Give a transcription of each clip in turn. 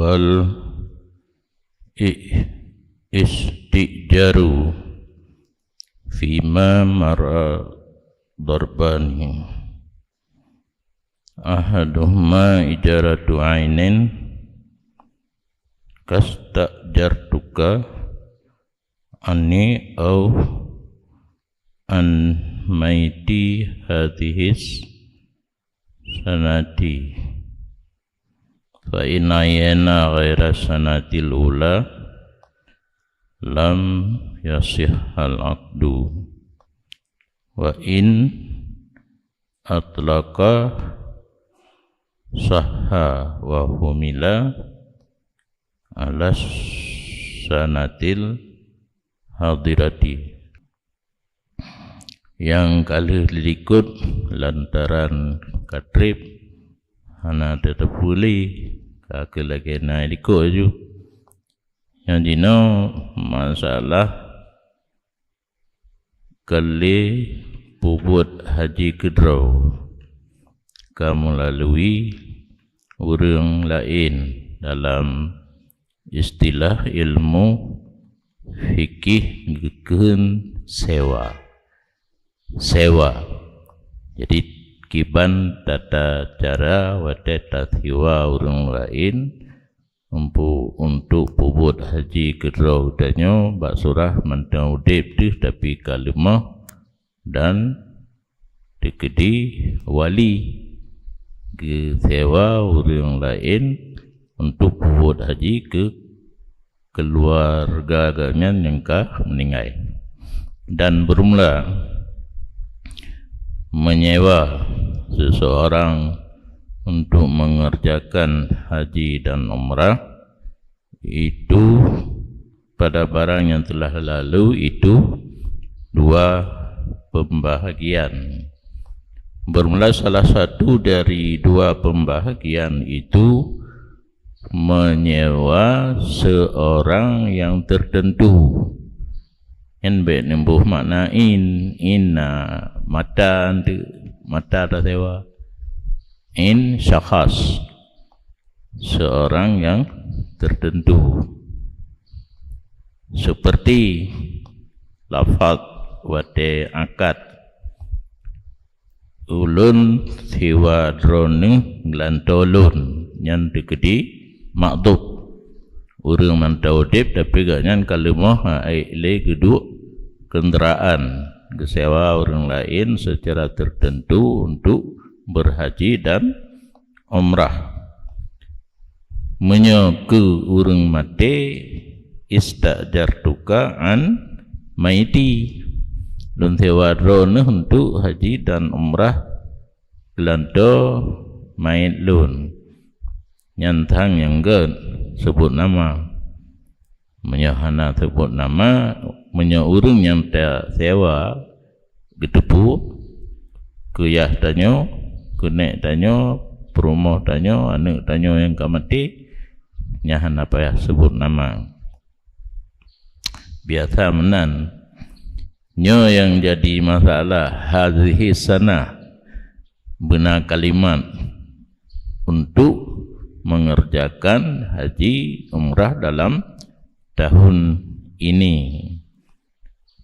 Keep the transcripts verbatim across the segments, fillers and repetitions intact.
Wal i-, istijaru fima mara darbani. Ahaduhuma ijaratu ainin kastajartuka anni au an maiti hadhis sanati. Fa in ayyana ghaira sanatil ula lam yasihhal aqdu. Wa in atlaqa sahha wa humila ala sanatil hadirati. Nyang ka lheueh dilikot lantaran ka treb hana teuteupeu lé, ka keu lagée na likot laju. Nyang jinoe masalah keu lé peubuet haji keudroe ka meulalui ureuëng laén dalam istilah ilmu fikih geukheun sewa. Sewa. Jadi, kiban tata cara watée tasewa ureuëng laén untuk, untuk peubuet haji keudroe geutanyoe bak surah mantong udeb teuh tapi ka leumoh dan teukeudi wali geusewa ureuëng laén untuk peubuet haji keu keuluwarga geuhnyan nyang ka meuninggai. Dan beurmula menyewa seseorang untuk mengerjakan haji dan umrah itu pada barang yang telah lalu itu dua pembahagian. Bermula salah satu dari dua pembahagian itu menyewa seorang yang tertentu. Nyan bék neuboh makna in, in na mata, mata tasewa. In syakhas, seorang yang tertentu. Seperti lafaz watée akad, ulôn siwa droeneuh geulantoe lôn, nyan teukeudi makdub. Ureuëng mantong udeb tapi gobnyan ka leumoh, ha, lé geuduek kendaraan geusewa ureuëng laén secara tertentu untuk berhaji dan umrah. Meunyoe keu ureuëng maté, istajartuka an maiti. Lôn sewa droeneuh untuk haji dan umrah geulantoe mait lôn. Nyan thang nyang gét seubut nama. Meunyoe hana seubut nama, meunyoe ureuëng nyang tasewa geuteupeue keu yah tanyoe, keu nék tanyoe, peurumoh tanyoe, aneuëk tanyoe nyang ka maté, nyan hana payah seubut nama. Biasa meunan. Nyoe nyang jadi masalah, hadhihi sanah, beuna kalimat untuk mengerjakan haji umrah dalam tahun ini.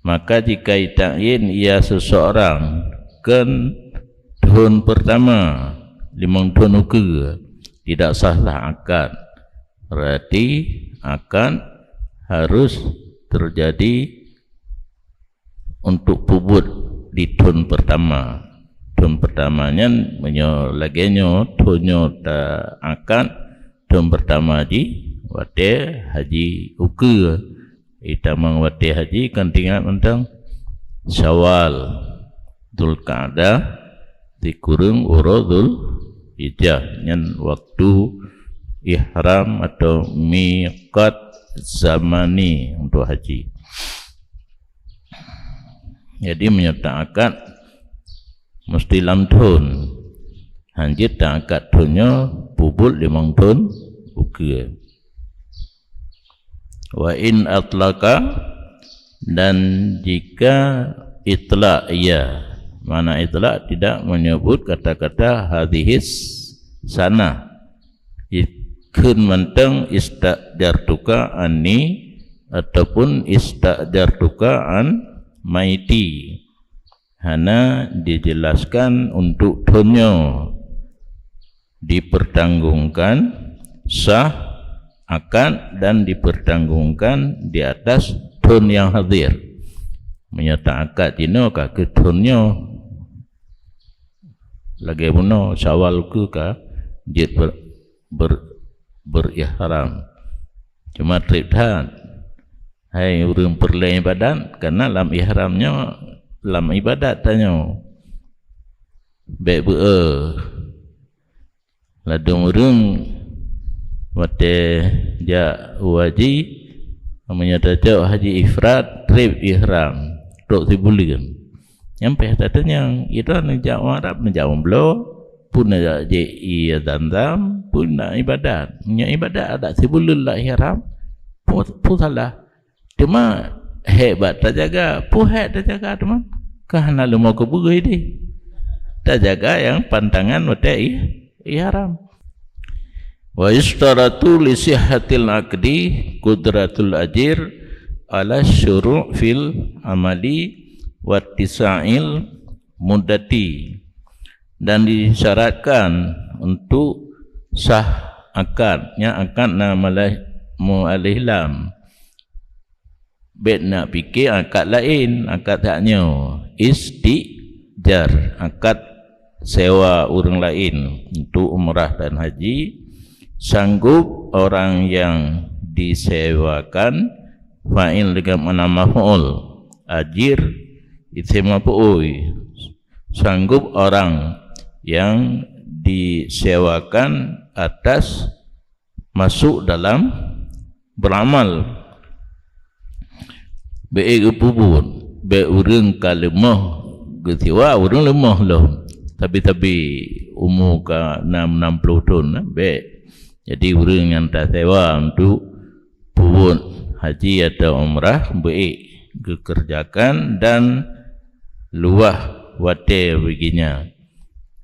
Maka jika itakyin ia seseorang keu thon pertama limong thon ukeue, tidak sahlah akad. Berarti akad harus terjadi untuk peubuet di thon pertama. Thon pertama nyan, meunyoe lagée nyoe, thon nyoe ta akad, thon pertama jih watée haji ukeue. Itamong watée haji kan teuingat mantong Syawal, Zulqa'dah, sikureueng uroe Zulhijjah. Nyan waktu ihram atau miqat zamani untuk haji. Jadi, meunyoe ta akad mesti lam thon. Hanjeuet ta akad thon nyoe peubuet limong thon ukeue. Wa in atlaqa, dan jika itlak ia, makna itlak tidak menyebut kata-kata hadhihis sanah, it-, kheun mantong istajartuka anni ataupun istajartuka an maiti. Hana dijelaskan untuk thon nyoe dipertanggungkan sah akad dan dipertanggungkan di atas thon nyang hadir. Meunyoe taakad jinoe ka keu thon nyoe, lagée bunoe Syawal keu ka jeuet ber, ber, berihram. Cuma treb that. Hai ureuëng peureulée ibadat, karena lam ihram nyoe lam ibadat tanyoe. Bék beu-e. Ladum ureuëng watée jak u haji, meunyoe tacok haji ifrad, treb ihram, trok sibuleuen. Nyan pih tatanyong, ira neujak u Arab, neujak umblo, pun neujak jép ie Zamzam, pun na ibadat. Meunyoe ibadat adak sibuleuen lam ihram, peue, peue salah? Teuma hék bak tajaga, peue hék tajaga teuma? Ka hana leumo keubeue deh. Tajaga nyang pantangan watée ih, ihram. Wa yusytaratu li sihhatil aqdi qudratul ajir ala syuru' fil amali wattisa'il muddati. Dan disyaratkan untuk sah akad, nyan akad na malah mu alif lam. Bék nak pike akad laén, akad that nyoe. Istijar, akad sewa ureuëng laén untuk umrah dan haji. Sanggup orang yang disewakan, fa'il dengan makna maf'ul, ajir, isim maf'ul. Sanggup orang yang disewakan atas masuk dalam beramal. Bék geupubuet, bék ureuëng ka leumoh geusiwa, ureuëng leumoh lom. Tapi-tapi umu ka enam, enam puluh thon, bék. Jadi ureuëng nyang tasewa untuk pubuet haji atau umrah, bék geukerjakan dan luwah watée bagi nyan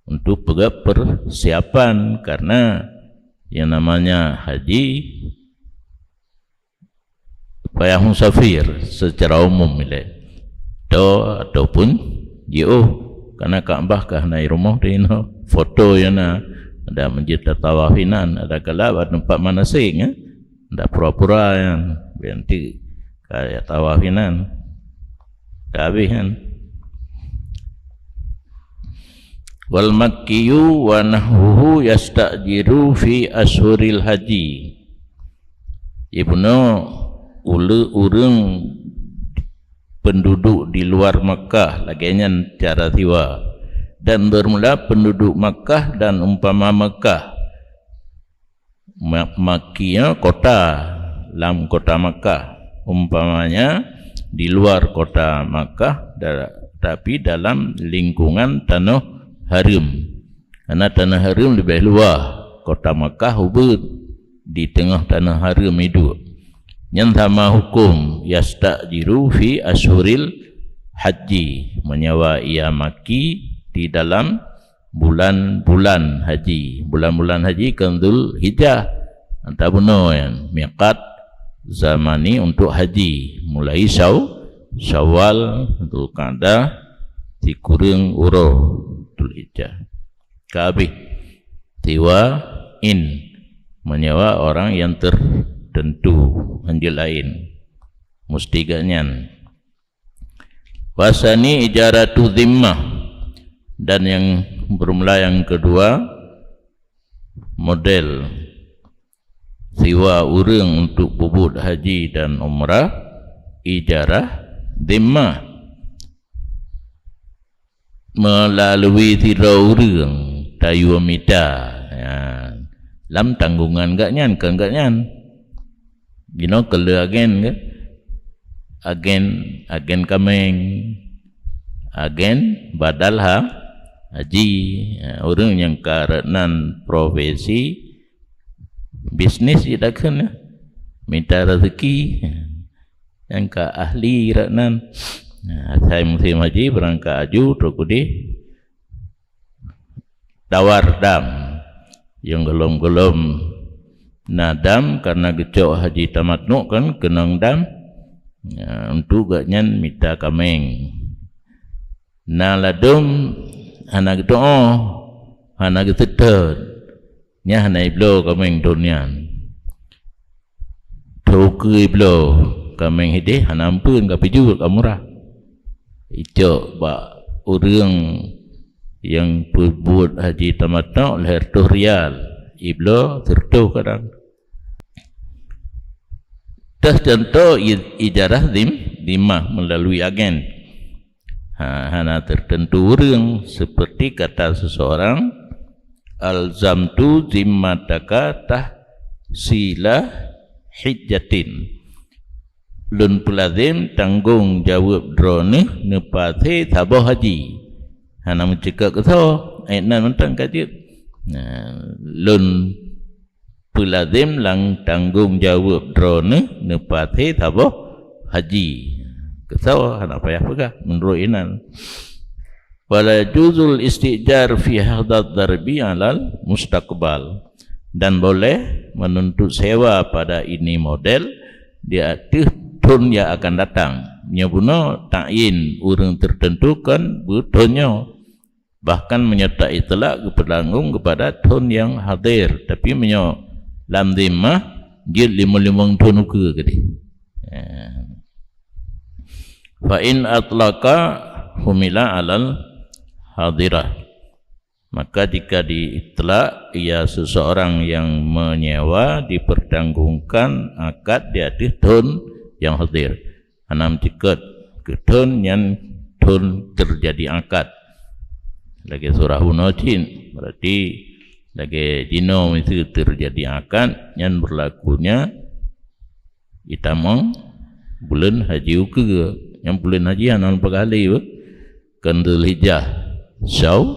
untuk peugah persiapan, karena yang namanya haji payah musafir secara umum ilée, to ataupun jiôh, karena Ka'bah ka hana i rumoh teuh inoe, foto nyang na, ada masjid tatawaf inan, ada galak bak teumpat manasik, eh? Ada pura-pura nyang nanti ka tawaf inan. Ka habéh kan? Wal makkiyu wa nahwuhu yasta'jiru fi asyhuril haji. Ibnu ule ureuëng penduduk di luar Makkah, lagée nyan cara siwa, dan bermula penduduk Makkah dan umpama Makkah. Ma-, Makki nyoe kota, lam kota Makkah. Umpamanya di luar kota Makkah, da-, tapi dalam lingkungan tanoh hareuem. Karena tanoh hareuem leubeh luwah, kota Makkah ubeuet, di teungoh tanoh hareuem iduek. Nyan sama huköm, yasta'jiru fi asyhuril haji, meunyewa ia Makki di dalam bulan-bulan haji. Bulan-bulan haji kan Zulhijjah. Ata bunoe nyan miqat zamani untuk haji, mulai Syaw-, Syawal, Zulqa'dah, sikureueng uroe Zulhijjah. Ka habéh. Siwa in, meunyewa orang yang tertentu, hanjeuet laén. Musti geuh nyan. Wasani ijaratu zimmah, dan yang bermula yang kedua, model siwa ureuëng untuk peubuet haji dan umrah, ijarah zimmah. Melalui sidroe ureuëng tayue mita, ya, lam tanggongan geuh nyan, kon geuh nyan. Jinoe keu lheueh agen ke? Agen, agen kaméng, agen badal ha-, haji. Ha, ureuëng nyang ka rot nan profesi bisnis jih takheun, ya. Mita rezeki. Nyang ka ahli rot nan. Ha, asai musim haji beurangkat aju trok udeh. Tawar dam nyang gohlom-gohlom Na dam karena geucok haji tamattu' kan keunong dam. Ya, untuk gobnyan mita kaméng. Na ladôm hana geutu'oh, hana geuseutôt. Nyan hana ibloe kaméng thon nyan. Thon ukeue ibloe kaméng hideh hana ampeuen ka pijuet ka murah. Icok bak ureuëng nyang peubuet haji tamattu' lhèe reutôh rial, ibloe sireutôh kadang. Teuh contoh i-, ijarah zim-, zimmah meulalu agen. Ha, hana teuteuntu ureuëng, seperti kata seseorang, "Alzamtu zimmataka tahsila hijjatin." Lôn peulazem tanggong jaweueb droeneuh neupaséh saboh haji. Hana meuceukeue keusoe, ayat nan mantong ka jeuet. Nah, lôn peulazem lam tanggong jaweueb droeneuh neupaséh saboh haji. Keusoe hana payah peugah, meunurot inan. "Wala juzul istijar fi hadad darbi alal mustaqbal." Dan boleh menuntut sewa pada ini model di ateueh thon yang akan datang. Nyoe bunoe ta'yin ureuëng teuteuntu kon beuthon nyoe. Bahkan meunyoe ta-itlak geupeutanggong keupada thon nyang hadir, tapi meunyoe lam zimmah jeuet limong-limong thon ukeue keudeh. Ya. Fa in atlaqa humila alal hadirah. Maka jika diitlak, ia seseorang yang menyewa dipertanggungkan akad di ateueh thon nyang hadir. Hana meuceukeue keu thon nyan thon teujadi akad. Lagée surah bunoe cit, berarti lagée jinoe miseue teujadi akad, nyan berlakunya itamong buleuen haji ukeue. Nyang buleuen haji hana lôn peugah lé, beuh. Kon Zulhijjah, Syaw-,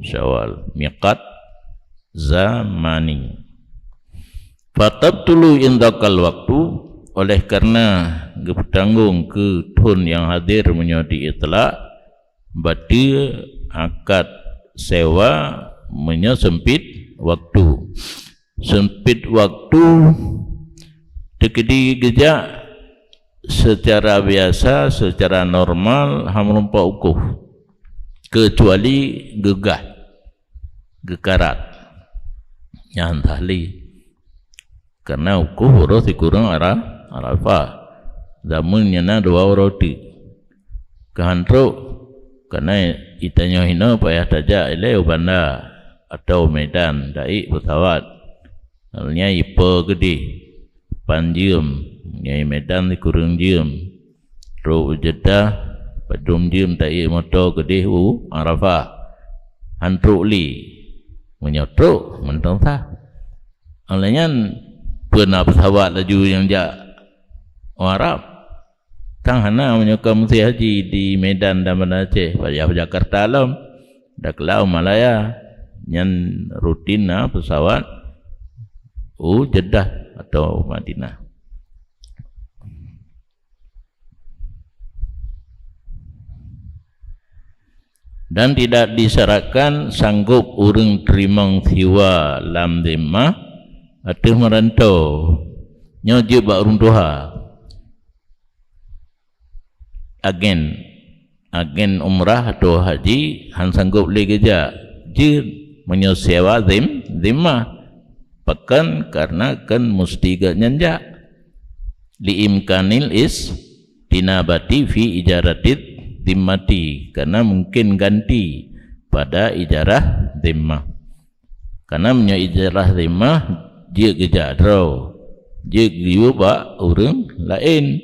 Syawal, miqat zamani. Fatabtulu indakal waktu, oleh karena geupeutanggong keu thon nyang hadir meunyoe diitlak, bateue akad sewa meunyoe seumpit waktu. Seumpit waktu teukeudi geujak secara biasa, secara normal, hana meureumpok ukoh, keucuali geugah, geukarat. Nyan tahlil. Karena ukoh uroe sikureueng Ara-, Arafah. Zameun nyan na dua uroe teuk. Keuhan trok, karena itanyoe hinoe payah tajak ilée u banda atau Medan, taék pesawat. Lalu nyan ipo keudeh, pan jeuem, nyan Medan sikureueng jeuem. Trok u Jeddah, padum jeuem taék moto keudeh u Arafah. Han trok lé. Meunyoe trok, mantong sah. Oleh nyan, peue na pesawat laju nyang jak u Arab? Kan hana, meunyoe ka meusti haji di Medan dan Banda Aceh, payah u Jakarta lom, daklau Malaya, nyan rutin na pesawat u Jeddah atau Madinah. Dan tidak disyaratkan sanggup ureuëng teurimong siwa lam zimmah ateueh meuranto. Nyoe jeuet bak ureuëng tuha. Agen, agen umrah atau haji han sanggup lé geujak. Jeuet meunyoe sewa zim-, zimmah. Pakon? Karena kan musti gobnyan jak. Liimkanil istinabati fi ijaratid zimmati, karena mungkin ganti pada ijarah zimmah. Karena meunyoe ijarah zimmah jeuet geujak droe, jeuet geuyue bak ureuëng laén.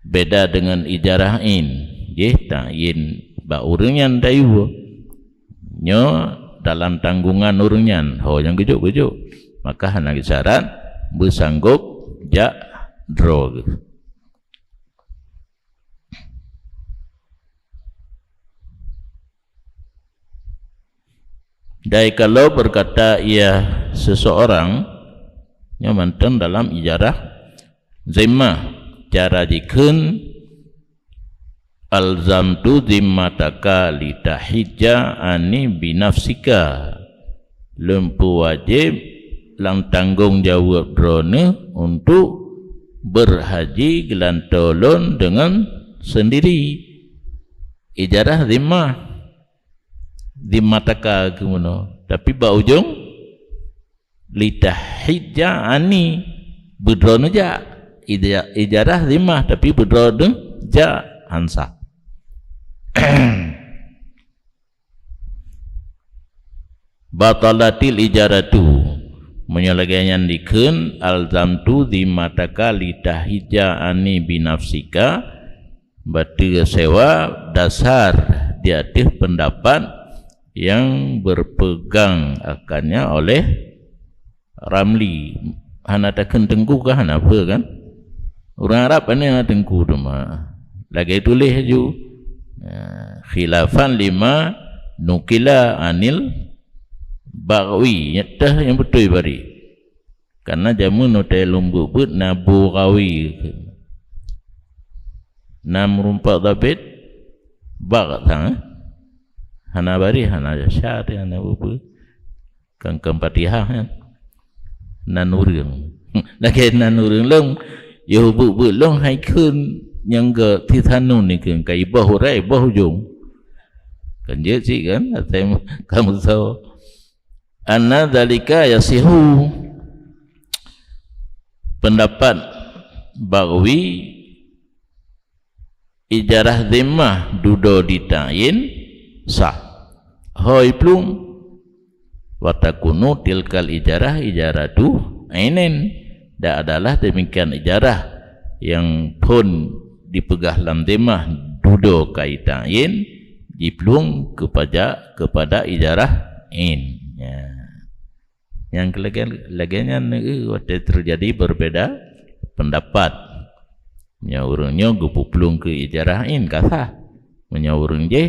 Beda dengan ijarah in, jih ta'yin bak ureuëng nyan tayue. Nyoe dalam tanggungan ureuëng nyan, ho nyang geujok-geujok. Maka hana geusyarat beusanggob jak droe geuh. Dai kalau berkata ia seseorang, nyoe mantong dalam ijarah zimmah, cara jikheun, "Alzamtu zimmataka litahijja ani binafsika." Lôn peuwajéb lam tanggong jaweueb droeneuh untuk berhaji geulantoe lôn deungon sendiri. Ijarah zimmah, zimmataka keu meunoe. Tapi bak ujong, litahijja anni, beudroe neujak. Ija-, ijarah zimmah, tapi beudroe neujak, han sah. Batalatil ijaratu. Meunyoe lagée nyan dikheun, alzamtu zimmataka litahijja anni binafsika, bateue sewa dasar di ateueh pendapat yang berpegang akannya oleh Ramli. Hana takheun teungku kah, hana peue kan? Ureuëng Arab pane na teungku teuma. Lagée tuléh ju. Ya, khilafan lima nukila anil Baghawi. Nyata nyang beutôi bari. Karena jameun watée lôn beuet-beuet na Bughawi. Na meurumpak dhabit, bak sang, eh? Hana bari, hana sya, hana peue-peue. Kan, kan Fatihah nyan. Nan ureuëng. Lagée nan ureuëng lôn, yoh beuet-beuet lôn hai kheun nyang geu tisanun ni kheun, ka iboh urai, iboh ujong. Kan jeuet cit kan, asai kamoe soe. Anna dzalika yasihu. Pendapat Baghawi, ijarah zimmah dudoe di ta'yin sah. Hôi plueng, wa takunu tilkal ijarah ijaratu ainin. Dan adalah demikian ijarah yang phon dipeugah lam zimmah dudoe kai ta'yin, jiplueng keupaja-, kepada ijarah ain. Ya. Nyang lagée, lagée nyan, eh, watée teujadi beubeda pendapat. Meunyoe ureuëng nyoe geupeuplueng keu ijarah ain, ka sah. Meunyoe ureuëng jéh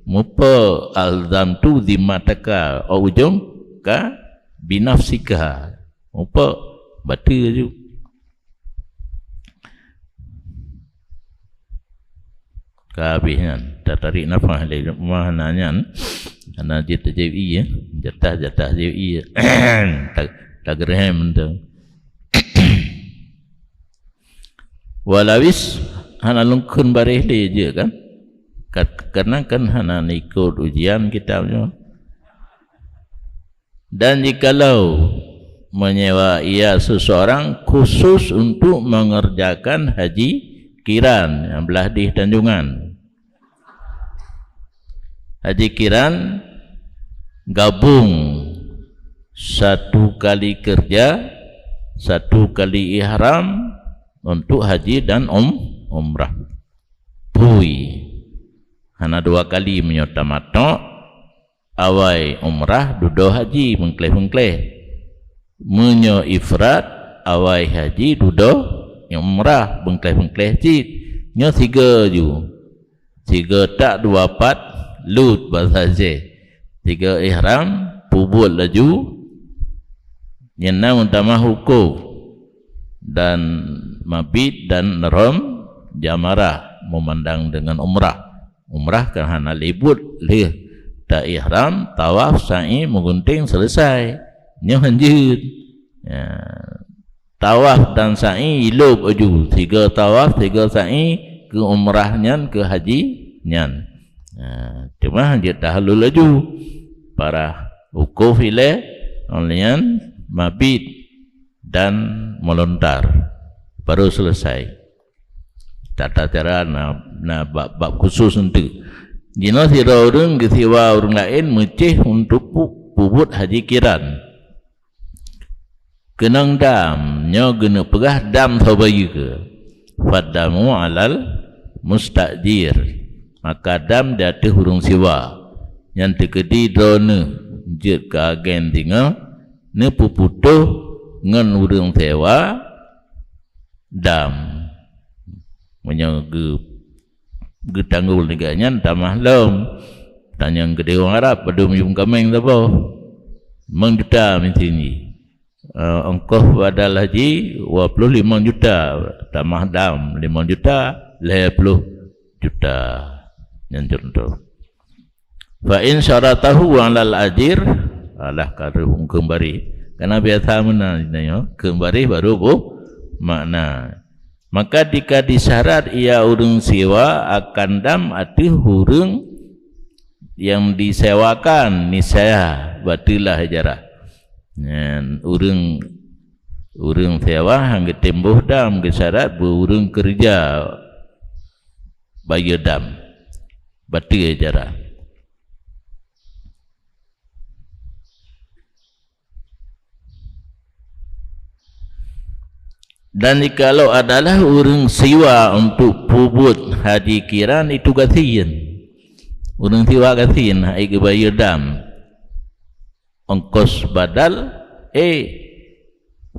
mupe alzamtu zimmataka, ujong ka binafsika. Mupe bateue ju. Ka habéh nyan, tatarék nafah lé mah na nyan, hana jeuet tajép ié, jatah-jatah jép ié. Ta-, tageureuhem mantong. Walawis hana lungkun baréh lé jeuet kan? Kat-, karena kan hana ikot ujian kitab nyoe. Dan jikalau menyewa ia seseorang khusus untuk mengerjakan haji kiran, nyang blah dih Tanjongan. Haji kiran gabung satu kali kerja, satu kali ihram untuk haji dan um-, umrah. Pui. Hana dua kali meunyoe tamatok, awai umrah dudoe haji beungkléh-beungkléh. Meunyoe ifrad, awai haji dudoe umrah beungkléh-beungkléh cit. Nyoe sigoe ju. Sigoe tak dua pat lut basa Aceh. Sigoe ihram, peubuet laju. Nyan na meutamah wukuf dan mabit dan rom jamarah meumandang deungon umrah. Umrah kan hana lé buet lheueh ta-ihram, tawaf, sa'i, meugunting, seuleusai. Nyoe hanjeuet. Ya. Tawaf dan sa'i ilôb aju. Tiga tawaf, tiga sa'i keu umrah nyan, keu haji nyan. Ya. Teuma hanjeuet tahallul laju. Parah wukuf ilée, ngon nyan mabit dan meulontar. Baru seuleusai. Tata cara na, na bab-bab khusus eunteuk. Jinoe sidroe ureuëng geusiwa ureuëng laén meucéh untuk pu-, peubuet haji kiran. Keunong dam, nyoe geuneuk peugah dam sabayeue. Faddamu alal mustajir. Maka dam di ateueh ureuëng siwa. Nyan teukeudi droeneuh jeuet keu agen singoh neupeuputoh ngon ureuëng sewa dam. Meunyoe geu-, geutanggul nibak nyan tamah lom. Tanyong keu ureuëng Arab, padum yum kaméng saboh. Limong juta miseue jih. Eh, ongkoh badal haji dua puluh limong juta, tamah dam limong juta, lhée ploh juta. Nyan contoh. Fa in syaratahu alal ajir, alah ka reuh keumbali. Karena biasa meunan nyoe, keu baréh baru bu makna. Maka jika disyarat ia ureuëng siwa akan dam ateueh ureuëng yang disewakan, niscaya batelah ijarah. Nyan ureuëng, ureuëng sewa han geutem boh dam, geusyarat beu ureuëng keureuja bayeue dam, bateue ijarah. Dan jikalau adalah ureuëng siwa untuk peubuet haji kiran, itu gasien. Ureuëng siwa gasien, hai geubayeue dam. Ongkos badal, eh,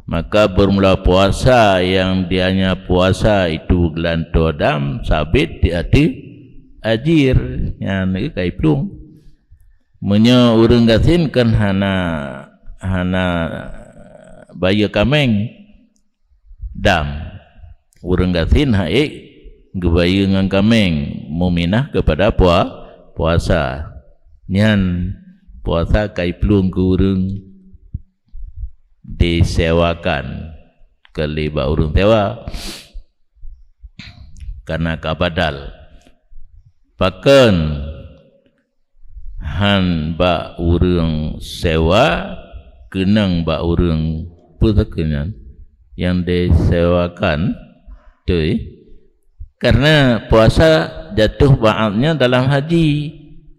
maka bermula puasa yang dianya puasa itu geulantoe dam sabit di ateueh ajir, nyan ka iplueng. Meunyoe ureuëng gasien kan hana, hana bayeue kaméng dam. Ureuëng gasien hai geubayeue ngon kaméng, muminah keupada pua-, puasa. Nyan puasa ka iplueng keu ureuëng disewakan, keu lé bak ureuëng sewa, karena ka badal. Pakon han bak ureuëng sewa, keunong bak ureuëng, peue takheun nyan, nyang disewakan, tui. Karena puasa jatuh ba'atnya dalam haji,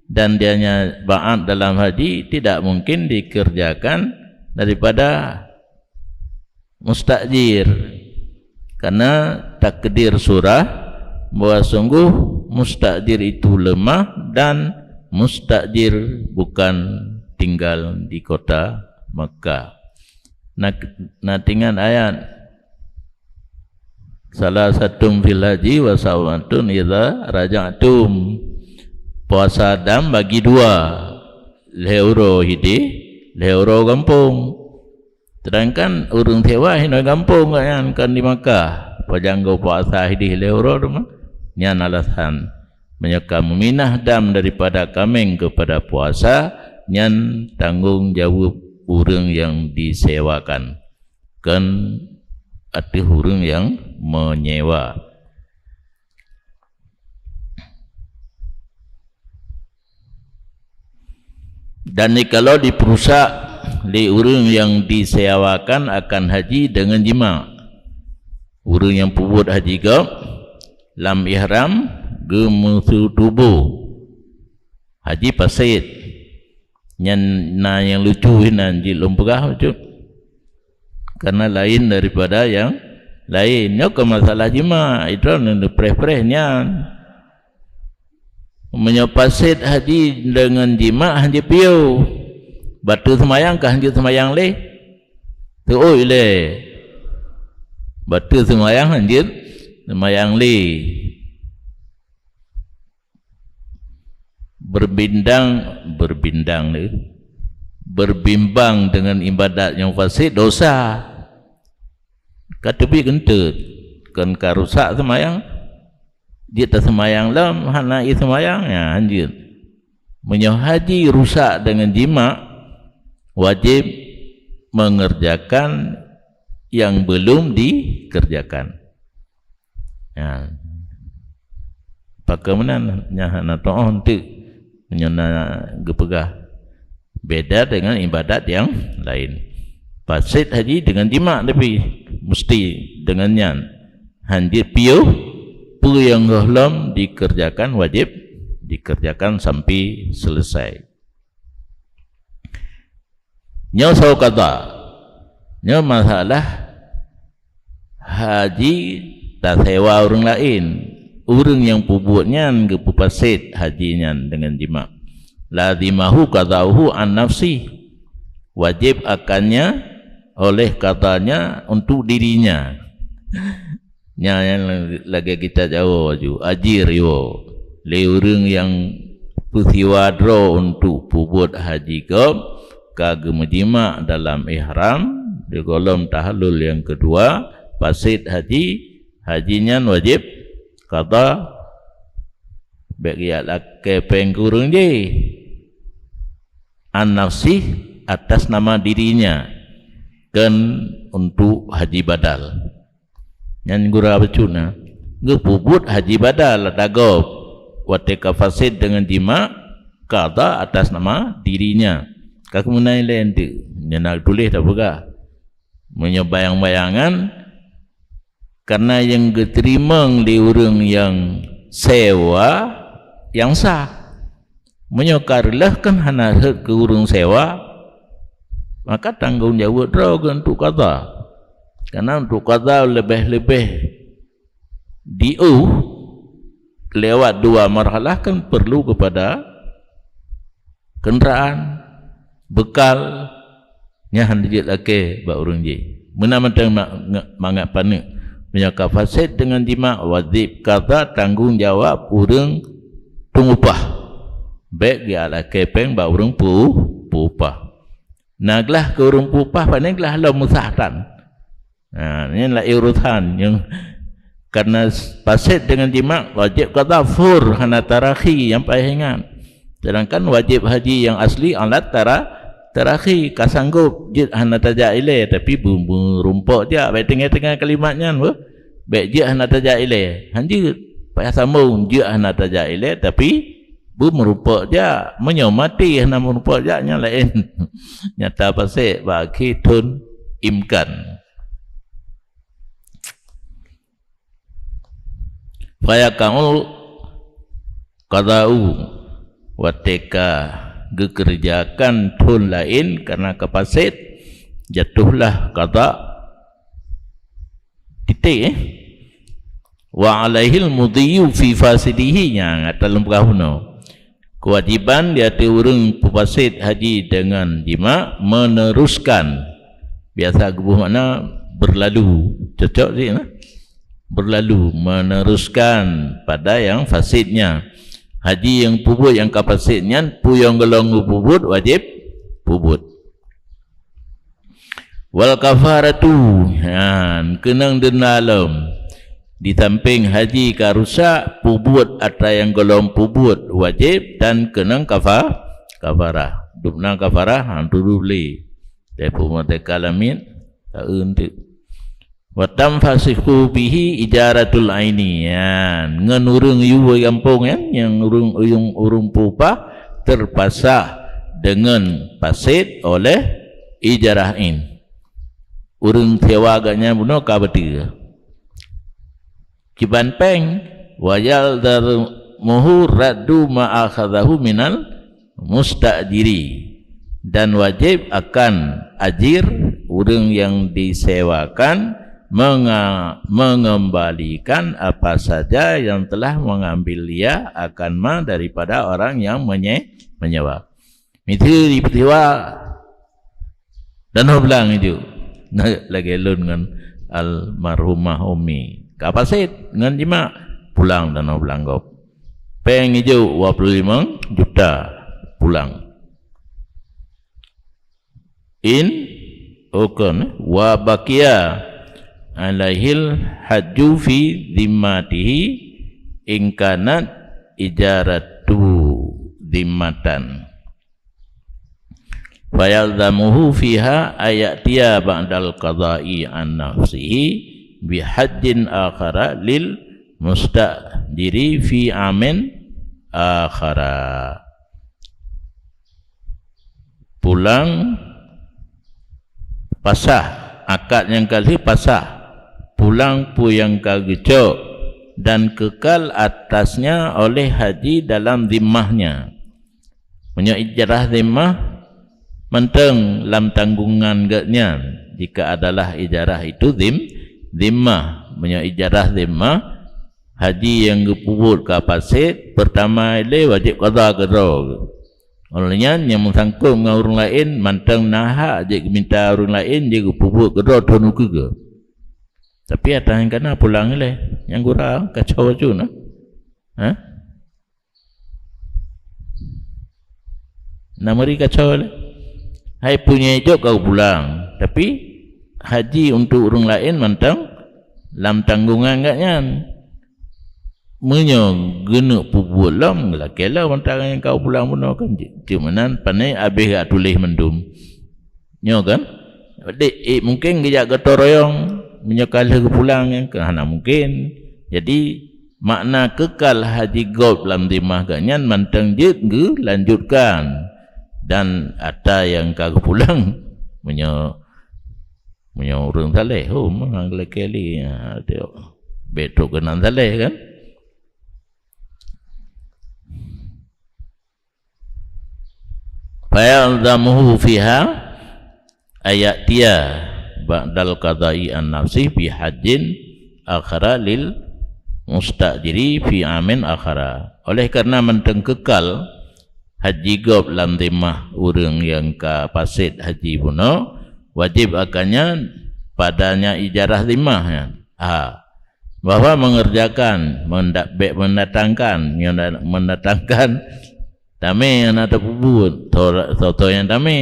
dan dianya ba'at dalam haji tidak mungkin dikerjakan daripada mustajir. Karena takdir surah bahwa sungguh mustajir itu lemah dan mustajir bukan tinggal di kota Makkah. Na, na tingat ayat, "Salasatum fil haji wa sabatun idza raja'tum." Puasa dam bagi dua, lhée uroe hideh, lhée uroe gampông. Sedangkan ureuëng sewa hinoe gampông gobnyan kon di Makkah, pajan geupuasa hideh lhée uroe teuma. Nyan alasan, meunyoe ka muminah dam daripada kaméng keupada puasa, nyan tanggong jaweueb ureuëng nyang disewakan, kon ateueh ureuëng nyang meunyewa. Dan jikalau dipeurusak lé ureuëng nyang disewakan akan haji deungon jima', ureuëng nyang peubuet haji gob lam ihram geumeuseutubô, haji paset. Nyan na nyang lucu hinan jih lôn peugah bacut. Karena laén daripada nyang laén. Nyoe kon masalah jima', itu neupreh-preh nyan. Meunyoe paset haji deungon jima' hanjeuet piôh, bateue seumayang ka hanjeuet seumayang lé. Teuôi lé. Bateue seumayang hanjeuet seumayang lé. Berbindang, berbindang lé. Berbimbang dengan ibadat nyang fasid, dosa. Ka teubiet geunteut, kon ka rusak seumayang. Jeuet taseumayang lom, hana ie seumayang, nyan hanjeuet. Meunyoe haji rusak deungon jima', wajéb mengerjakan yang belum dikerjakan. Nyan. Pakon meunan nyan hana tu'oh eunteuk meunyoe na geupeugah beda deungon ibadat nyang laén. Paset haji deungon jima', tapi musti deungon nyan. Hanjeuet piôh, peue nyang gohlom dikerjakan wajéb dikerjakan sampai selesai. Nyoe soe qadha. Nyoe masalah haji tasewa ureuëng laén. Ureuëng nyang peubuet nyan geupeupaset haji nyan deungon jima'. Lazimahu qadha'uhu an nafsi. Wajéb akannya oleh qadhanya untuk dirinya. Nyan nyang lagée kitab Jawoe aju, ajir iwoe. Lé ureuëng nyang peusiwa droe untuk peubuet haji gob, ka geumeujima' dalam ihram, di gohlom tahallul nyang keudua, paset haji, haji nyan wajéb qadha, bék geujak lakée péng keu ureuëng jih. An nafsih, atas nama dirinya. untuk haji badal. Nyan gura bacut na. Geupeubuet haji badal ata gob. Watée ka fasid deungon jimak, qadha atas nama dirinya. Ka keumeunai lé eunteuk. Nyan na tuléh tapeugah. Meunyoe bayang-bayangan, karena nyang geuteurimong di ureuëng nyang sewa nyang sah. Meunyoe ka reuloh kan hana rhot keu ureuëng sewa, maka tanggong jaweueb droe keu untuk qadha. Karena untuk qadha leubeh-leubeh diuh lewat dua marhalah kan perlu kepada kenderaan, bekal, nyan hana jeuet lakée bak ureuëng jih. Meunan mantong ma-, nge-, mangat paneuk. Meunyoe ka fasid deungon jimak, wajéb qadha tanggong jaweueb ureuëng peungupah. Bék geulakée péng bak ureuëng peu-, peupah. Na glah keu ureuëng peupah, pane glah lom meusah tan. Ha, nyan laén urusan nyang karena fasid deungon jimak wajéb qadha fur hana tarakhi nyang paih ingat. Sedangkan wajéb haji nyang asli alat tara-, tarakhi ka sanggob jeuet hana tajak ilée tapi beu-, beurumpok jak. Bék teungoh-teungoh kalimat nyan beuh. Bék jeuet hana tajak ilée. Han jeuet. Payah sambong jeuet hana tajak ilée tapi beumeurupok jak. Meunyoe maté hana meurupok jak nyan laén. Nyata pasék bak akhé thon imkan. Fayaqa'ul qadha'u, watée ka geukeureujakan thon laén karena ka fasid, jatuhlah qadha titik, eh. Wa alaihil mudhiyu fi fasidihi, nyang ata lôn peugah bunoe. Kewajiban di ateueh ureuëng peufasid haji deungon jimak meneruskan. Biasa geuboh makna berlalu. Cocok sih nah. Berlalu, meneruskan pada nyang fasidnya. Haji nyang peubuet nyang ka fasid nyan, peue nyang gohlom geupeubuet wajéb peubuet. Wal kafaratu, nyan keunong deunda lom. Di sampéng haji ka rusak, peubuet atra nyang gohlom peubuet wajéb dan keunong kafa-, kafarah. Dubna kafarah, ha, tuduh lé. Teupeumeutika lamiet, taeu eunteuk. Wa tanfasikhu bihi ijaratul aini, nyan. Ngon ureuëng yue gampông nyan, nyang ureuëng, ureuëng, ureuëng peupah terpasah deungon fasid oleh ijarah ain. Ureuëng sewa gobnyan bunoe ka beutôi. Kiban péng, wa yalzamuhu raddu ma akhadhahu minal musta'jiri, dan wajéb akan ajir ureuëng nyang disewakan menga-, mengembalikan apa saja yang telah mengambil ia akan ma daripada orang yang menye-, menyewa. Miseue jipeusiwa danoe blang iju. Na lagée lôn ngon almarhumah umi. Ka fasid ngon jimak, pulang danoe blang gob. Péng iju dua puluh lima juta pulang. In, oh kon, wa baqiya alaihil hajju fi zimmatihi in kanat ijaratu zimmatan. Fayalzamuhu fiha ayatiya ba'dal qada'i an nafsihi bihajjin akhara lil musta'jiri fi amin akhara. Pulang pasah, akad nyang ka lheueh pasah, pulang peue nyang ka geucok, dan kekal atasnya oleh haji dalam zimmahnya. Meunyoe ijarah zimmah, mantong lam tanggungan gobnyan, jika adalah ijarah itu zim-, zimmah. Meunyoe ijarah zimmah, haji nyang geupeubuet ka fasid, peurtama ilée wajéb qadha keudroe. Óh lheueh nyan, nyang meusangkot ngon ureuëng laén, mantong na hak jeuet geumita ureuëng laén jeuet geupeubuet keudroe thon ukeue. Tapi atra nyang ka na pulang ilée, nyang gura kacau bacut na. Ha? Na meuri kacau lé. Hai punya ijok kau pulang, tapi haji untuk ureuëng laén mantong lam tanggungan gobnyan. Meunyoe geuneuk peubuet lom, geulakée lom mantong nyang kau pulang bunoe kan. Cit meunan pané abéh geutuléh mandum. Nyoe kan? Padub ék mungken geujak gotong royong, meunyoe ka lheueh geupulang nyan keu hana mungken. Jadi, makna kekal haji gob lam zimmah geuh nyan mantong jeuet geulanjutkan. Dan ata nyang ka geupulang, meunyoe, meunyoe ureuëng saleh, oh, mangat lakée lé, ha, teuh. Bék trok keunan saleh kan? Fayalzamuhu fiha ayatiya ba'dal qada'i an nafsi fi hajjin akhara lil mustajiri fi amin akhara. Oleh karena mantong kekal haji gob lam zimmah ureuëng nyang ka paset haji bunoe, wajib akannya padanya ijarah zimmah nyan. Ha, bahwa mengerjakan, menda-, bék mendatangkan, mendatangkan tamé hana tapeubuet, soe-soe nyang tamé,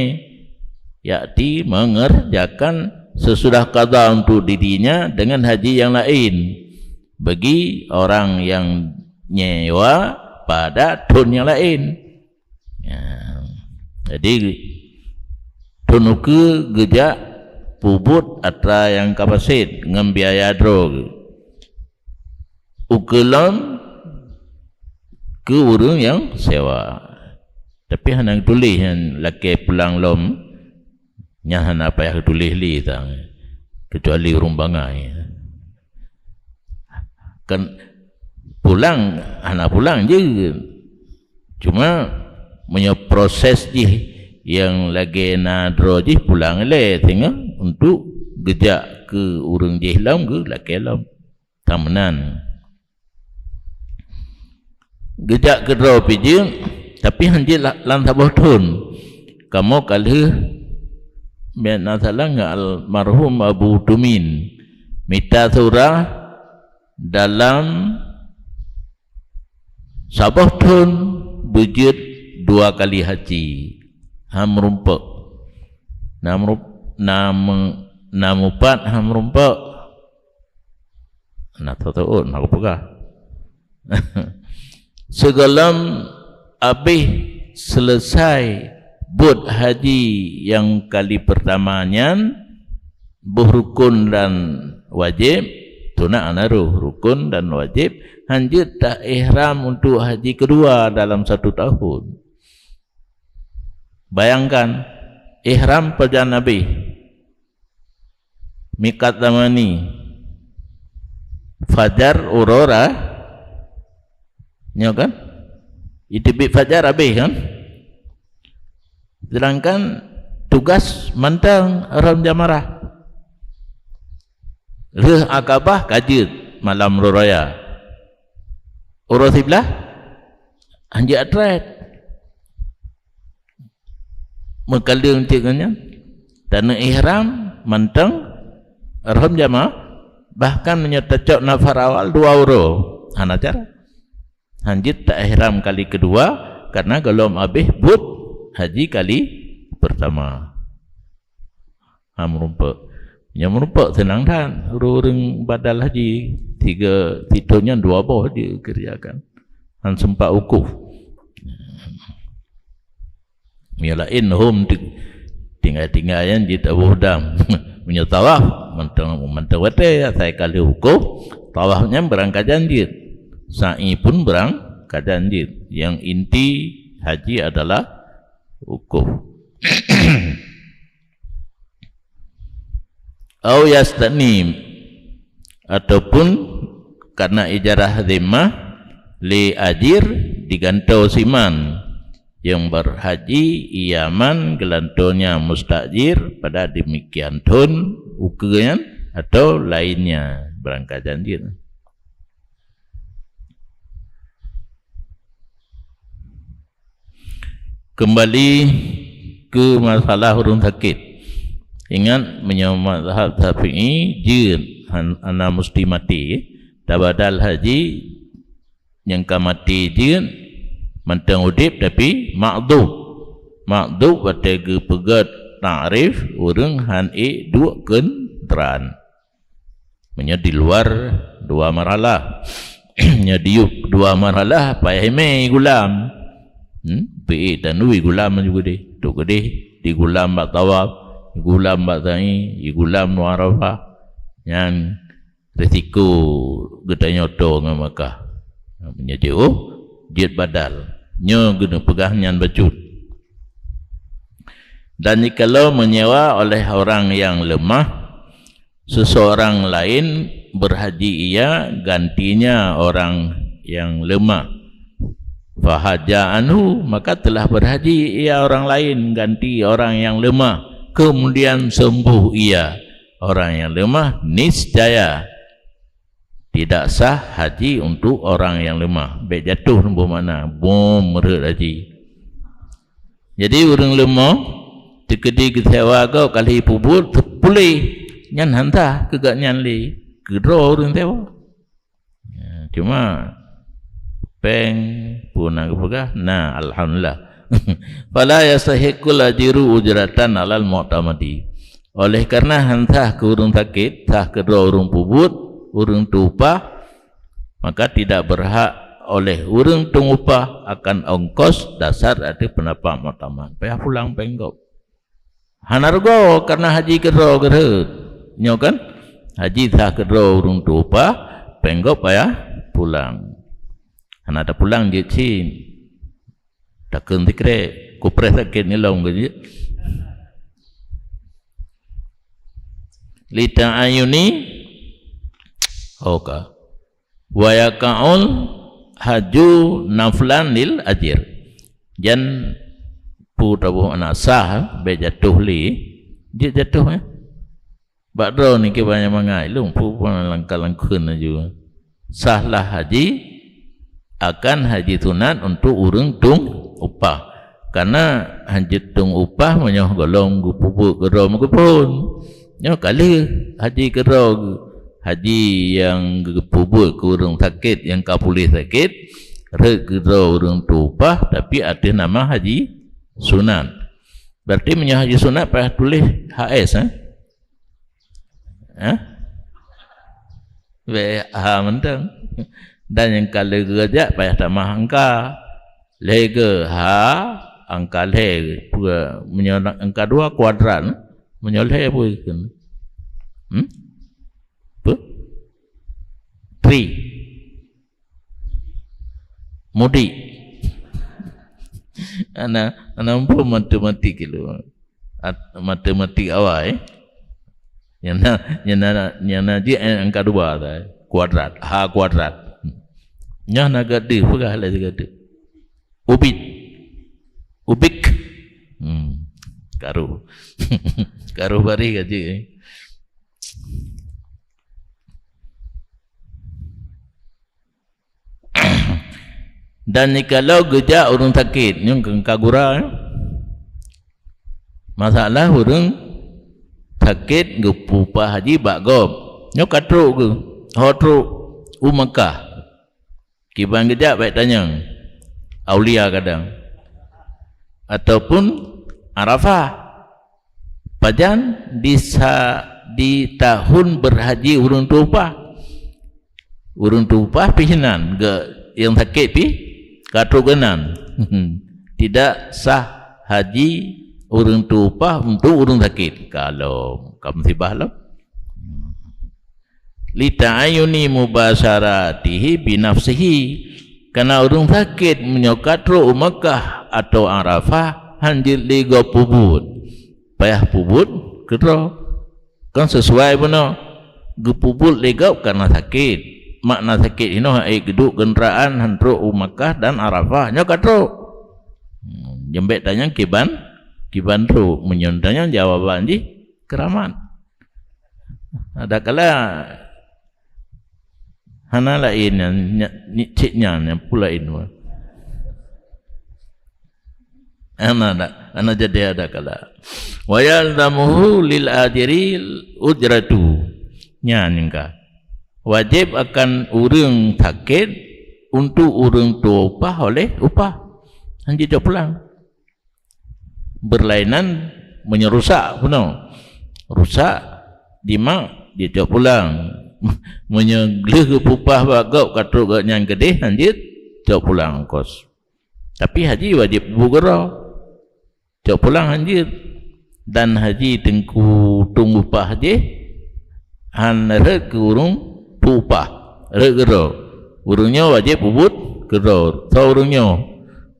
yakni mengerjakan sesudah qada untuk dirinya dengan haji yang lain bagi orang yang nyewa pada thon yang lain. Ya. Jadi, thon ukeue geujak peubuet atra nyang ka paset ngon biaya droe geuh. Ukeue lom keu ureuëng nyang sewa. Tapi hana geutuléh nyan lakée pulang lom, nyan hana payah geutuléh lé sang, keucuali ureuëng bangai. Kan pulang, hana pulang jeuet. Cuma meunyoe proses jih nyang lagée na droe jih pulang ilée singoh untuk geujak keu ureuëng jih lom geulakée lom. Tan meunan. Geujak keudroe pih jeuet, tapi hana jeuet la-, lam saboh thon. Kamoe ka lheueh, bék na salah ngon almarhum Abu Tumin, mita surah dalam saboh thon beujeuet dua kali haji. Han meurumpok. Na meurup-, na meu-, na mupat han meurumpok. Na teutuot, na kupeugah. Sigohlom abéh seuleusai buet haji nyang kali peurtama nyan, boh rukon dan wajéb, teunak hana roh, rukon dan wajéb, han jeuet ta-ihram untuk haji keudua dalam satu tahun. Bayangkan, ihram pajan abéh, miqat zamani, fajar, uroe ra-, nyoe kan? Iteubiet fajar abéh kan? Sedangkan tugas mantong rhom jamarah. Rheueh Aqabah ka jeuet malam uroe raya. Uroe siblaih, han jeuet atret. Meukaleueng cit ngon nyan. Taneuk ihram mantong rhom jama-, bahkan meunyoe tacok nafar awal dua uroe, hana cara. Han jeuet ta-ihram kali keudua, karena gohlom abéh buet haji kali peurtama. Han meurumpok. Nyang meurumpok seunang that, ureuëng-ureuëng badal haji, tiga, sithon nyan dua boh jikeureujakan. Han seumpat wukuf. Meunyoe laén hom ti-, tinggai-tinggai nyan jeuet taboh dam. Meunyoe tawaf, mantong, mantong watée, asai ka lheueh wukuf, tawaf nyan beurangkajan jeuet. Sa'i pun beurangkajan jeuet. Nyang inti haji adalah wukuf. Au yasta'ni, ataupun karena ijarah zimmah lé ajir digantoe siman nyang berhaji iaman geulantoe nyan mustajir pada demikian thon ukeue nyan atau lainnya beurangkajan jeuet. Keumbali keu masalah ureuëng sakét. Ingat, meunyoe mazhab Syafi'i jeuet han-, hana musti maté, tabadal haji nyang ka maté jeuet mantong udeb tapi makdub. Makdub watée geupeugét takrif ureuëng han ék duek keuntran. Meunyoe di luar dua marhalah. Nyoe di dua marhalah, payah imé gulam. Hmm? Peuék dan ui gulam juga deh. Tu keudeh di gulam bak tawaf, Gulam bak sa'i, gulam u Arafah. Nyan risiko geutanyoe toe ngon Makkah. Meunyoe jeuet, jeuet badal. Nyoe geuneuk peugah nyan bacut. Dan jikalau menyewa oleh orang yang lemah, seseorang lain berhaji ia gantinya orang yang lemah. Fahaja anhu, maka telah berhaji ia orang lain ganti orang yang lemah, kemudian sembuh ia orang yang lemah, niscaya tidak sah haji untuk orang yang lemah. Bèk jatuh, boh makna bom rhot haji. Jadi ureuëng leumo teukeudi geusewa gob kali peubuet teupuléh, nyan hana keu gobnyan lé, keudroe ureuëng sewa. Ya, cuma péng pun na geupeugah, na, alhamdulillah. Fala yastahiqqul ajiru ujratan alal mu'tamadi. Oleh karena hana sah keu ureuëng sakét, sah keudroe ureuëng peubuet, ureuëng teu upah, maka tidak berhak oleh ureuëng teu upah akan ongkos dasar ateueh pendapat muktamad. Payah pulang péng gob. Hana rugoe karena haji keudroe geuh rhot. Nyoe kan? Haji sah keudroe ureuëng teu upah, péng gob payah pulang. Hana tapulang jeuet cit. Takheun sikrek, kupreh sakét nilom keu jeuet. Li ta'ayyuni, oka. Wa yaqa'ul haju naflan lil ajir. Jan pu taboh aneuk sah, bèk jatuh lé, jeuet jatuh, eh. Bak droeneuh kiban nyang mangat lôn, pu pun langkah langkheun laju. Sahlah haji akan haji sunat untuk ureuëng teu upah. Karena haji teu upah meunyoe gohlom geupeubuet keudroe meukeupon. Nyoe ka lheueh haji keudroe, haji nyang geupeubuet keu ureuëng sakét nyang ka puléh sakét, rhot keudroe ureuëng teu upah, tapi ateueh nama haji sunat. Berarti meunyoe haji sunat payah tuléh H S, eh? Hah? Bèk ha mantong. Dan nyang ka lheueh geujak payah tamah angka. Lhèe geuh ha, angka lhèe, peue, meunyoe angka dua kuadrat, meunyoe lhèe peue kheun? Hmm? Peue? Tri. Mudik. Ana, ana muphom matematik lôn. At-, matematik awai, eh. Nyang na, nyang na, nyang na jih, eh, angka dua tadi. Kuadrat, H kuadrat. Nyoe na gadeuh, peugah lé sigadeuh. Ubit. Ubik. Hmm. Karu. Karu barih ka jih, eh. Dan jikalau geujak ureuëng sakét, nyoe ka gura, eh. Masalah ureuëng sakét geupeuupah haji bak gob. Nyoe ka trok geuh, ho trok u Makkah. Kiban geujak bèk tanyong, Aulia kadang. Ataupun Arafah. Pajan di sa-, di tahun berhaji ureuëng teu upah. Ureuëng teu upah pih nan, ge-, nyang sakét pih ka trok keunan. Tidak sah haji ureuëng teu upah untuk ureuëng sakét. Kalau ka musibah lom. Li ta'ayyuni mubasyaratihi binafsihi. Karena ureuëng sakét meunyoe ka trok u Makkah atawa Arafah, hanjeuet lé gob peubuet. Payah peubuet keudroe. Kan sesuai bunoe. Geupeubuet lé gob karena sakét. Makna sakét hinoe, hai geuduek keundaraan han trok u Makkah dan Arafah. Nyoe ka trok. Hmm, jeuet bèk tanyong kiban, kiban trok. Meunyoe tanyong jawaban jih keuramat. Adakala hana laén nyan, nya-, ni-, cit nyan, nyan pun laén. Hana ada, hana jadi adakala. Wa yalzamuhu lil ajiri ujratu. Nyan ka. Wajéb akan ureuëng sakét untuk ureuëng teu upah oleh upah. Hanjeuet cok pulang. Berlainan meunyoe rusak bunoe. Rusak, jimak, jicok pulang. Meunyoe gleh geupeuupah bak gob ka trok gobnyan keudeh, hanjeuet cok pulang ongkos. Tapi haji wajéb peubuet keudroe. Cok pulang hanjeuet. dan haji teungku tueng upah jih, han rhot keu ureuëng tueng upah, rhot keudroe. Ureuëng nyoe wajéb peubuet keudroe. Soe ureuëng nyoe?